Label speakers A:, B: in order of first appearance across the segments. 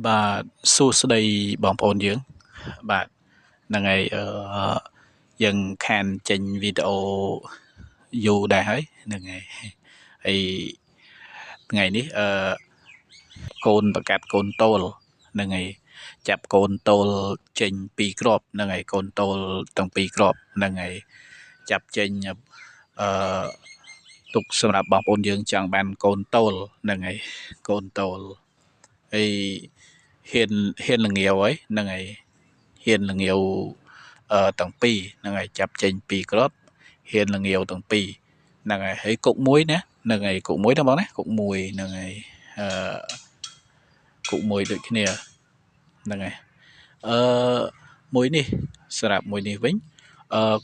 A: បាទសួស្តីបងប្អូនយើងបាទហ្នឹងហើយយើងខានចេញវីដេអូយូរដែរហើយហ្នឹងហើយហើយថ្ងៃនេះកូនប្រកាសកូនតូលហ្នឹងហើយចាប់កូនតូលចេញពីរគ្រាប់ហ្នឹងហើយកូនតូលទាំងពីរគ្រាប់ហ្នឹងហើយចាប់ចេញអឺទុកសម្រាប់បងប្អូនយើងចង់បានកូនតូលហ្នឹងហើយកូនតូលហើយហ៊ានល្ងាវហើយហ្នឹងហើយហ៊ានល្ងាវទាំងពីរហ្នឹងហើយចាប់ចេញពីរគ្រាប់ហ៊ានល្ងាវទាំងពីរហ្នឹងហើយហើយគុកមួយណាហ្នឹងហើយគុកមួយណាបងណាគុកមួយហ្នឹងហើយគុកមួយដូចគ្នាហ្នឹងហើយមួយនេះសម្រាប់មួយនេះវិញ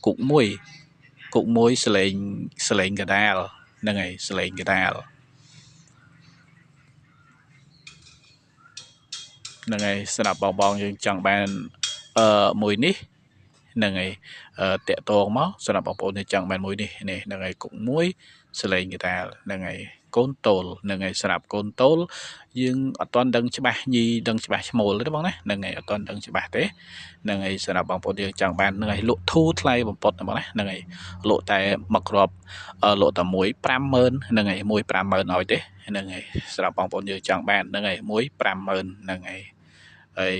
A: គុកមួយសលេងកដាលហ្នឹងហើយសលេងកដាលហ្នឹងហើយសម្រាប់បងយើងចង់បានមួយនេះហ្នឹងហើយតាក់តងមកសម្រាប់បងប្អូនដែលចង់បានមួយនេះនេះហ្នឹងហើយគុកមួយសលេងកដាលហ្នឹងហើយកូនតូលហ្នឹងហើយសម្រាប់កូនតូលយើងអត់ទាន់ដឹងច្បាស់ញីដឹងច្បាស់ឈ្មោលទេបងណាហ្នឹងហើយអត់ទាន់ដឹងច្បាស់ទេហ្នឹងហើយសម្រាប់បងប្អូនយើងចង់បានហ្នឹងហើយលក់ធូរថ្លៃបំផុតណាបងណាហ្នឹងហើយលក់តែមួយគ្រាប់លក់តែមួយ 50000 ហ្នឹងហើយមួយ 50000 ឲ្យទេហ្នឹងហើយសម្រាប់បងប្អូនយើងចង់បានហ្នឹងហើយមួយ 50000 ហ្នឹងហើយហើយ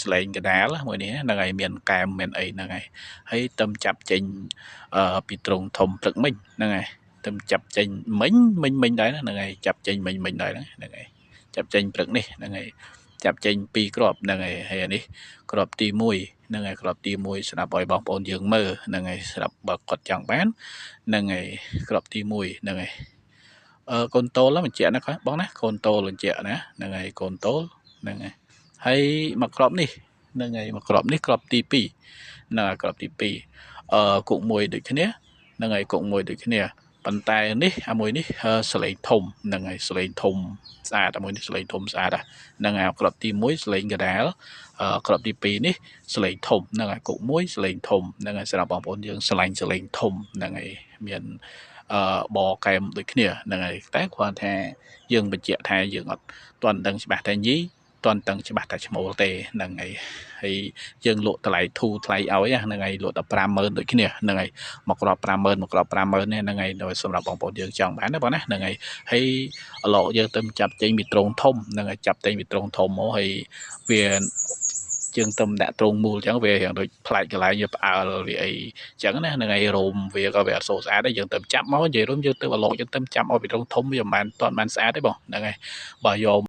A: ស្លេងកដាលមួយនេះហ្នឹងហើយមានកែមមានអីហ្នឹងហើយហើយតំចាប់ចេញពីទ្រង់ធំព្រឹកមិញហ្នឹងហើយតំចាប់ចេញមិញមិញមិញដែរហ្នឹងហើយចាប់ចេញមិញមិញដែរហ្នឹងហើយចាប់ចេញព្រឹកនេះហ្នឹងហើយចាប់ចេញពីរគ្រាប់ហ្នឹងហើយហើយនេះគ្រាប់ទី1ហ្នឹងហើយគ្រាប់ទី1ស្រាប់ឲ្យបងប្អូនយើងមើលហ្នឹងហើយស្រាប់បើគាត់ចង់បានហ្នឹងហើយគ្រាប់ទី1ហ្នឹងហើយកូនតូលបញ្ជាក់ណាបងណាកូនតូលបញ្ជាក់ណាហ្នឹងហើយកូនតូលហ្នឹងហើយហើយមកគ្រាប់នេះហ្នឹងហើយមកគ្រាប់នេះគ្រាប់ទី2ហ្នឹងហើយគ្រាប់ទី2គុកមួយដូចគ្នាហ្នឹងហើយគុកមួយដូចគ្នាប៉ុន្តែនេះអាមួយនេះសលេងធំហ្នឹងហើយសលេងធំស្អាតអាមួយនេះសលេងធំស្អាតហ្នឹងហើយគ្រាប់ទី1សលេងកដាលគ្រាប់ទី2នេះសលេងធំហ្នឹងហើយគុកមួយសលេងធំហ្នឹងហើយសម្រាប់បងប្អូនយើងស្រឡាញ់សលេងធំហ្នឹងហើយមានបកែមដូចគ្នាហ្នឹងហើយតែគ្រាន់ថាយើងបញ្ជាក់ថាយើងអត់ទាន់ដឹងច្បាស់តែញីទាន់ដឹងច្បាស់តែឈ្មោលទេហ្នឹងហើយហើយយើងលក់តម្លៃធូរថ្លៃឲ្យហ្នឹងហើយលក់តែ 50000 ដូចគ្នាហ្នឹងហើយមកគ្រាប់ 50000 មកគ្រាប់ 50000 នេះហ្នឹងហើយដោយសម្រាប់បងប្អូនយើងចង់បានណាបងណាហ្នឹងហើយហើយឡកយើងទៅចាប់ចេញពីទ្រង់ធំហ្នឹងហើយចាប់ចេញពីទ្រង់ធំមកហើយវាជាងទំដាក់ទ្រង់មូលអញ្ចឹងវារៀងដូចប្លែកកន្លែងវាផ្អើលវាអីអញ្ចឹងណាហ្នឹងហើយរោមវាក៏វាអត់សូវស្អាតដែរយើងទៅចាប់មកនិយាយរួមយើងទៅអាឡុកយើងទៅចាប់មកពីទ្រង់ធំវាមិនបានទាន់បានស្អាតទេបងហ្នឹងហើយបើយក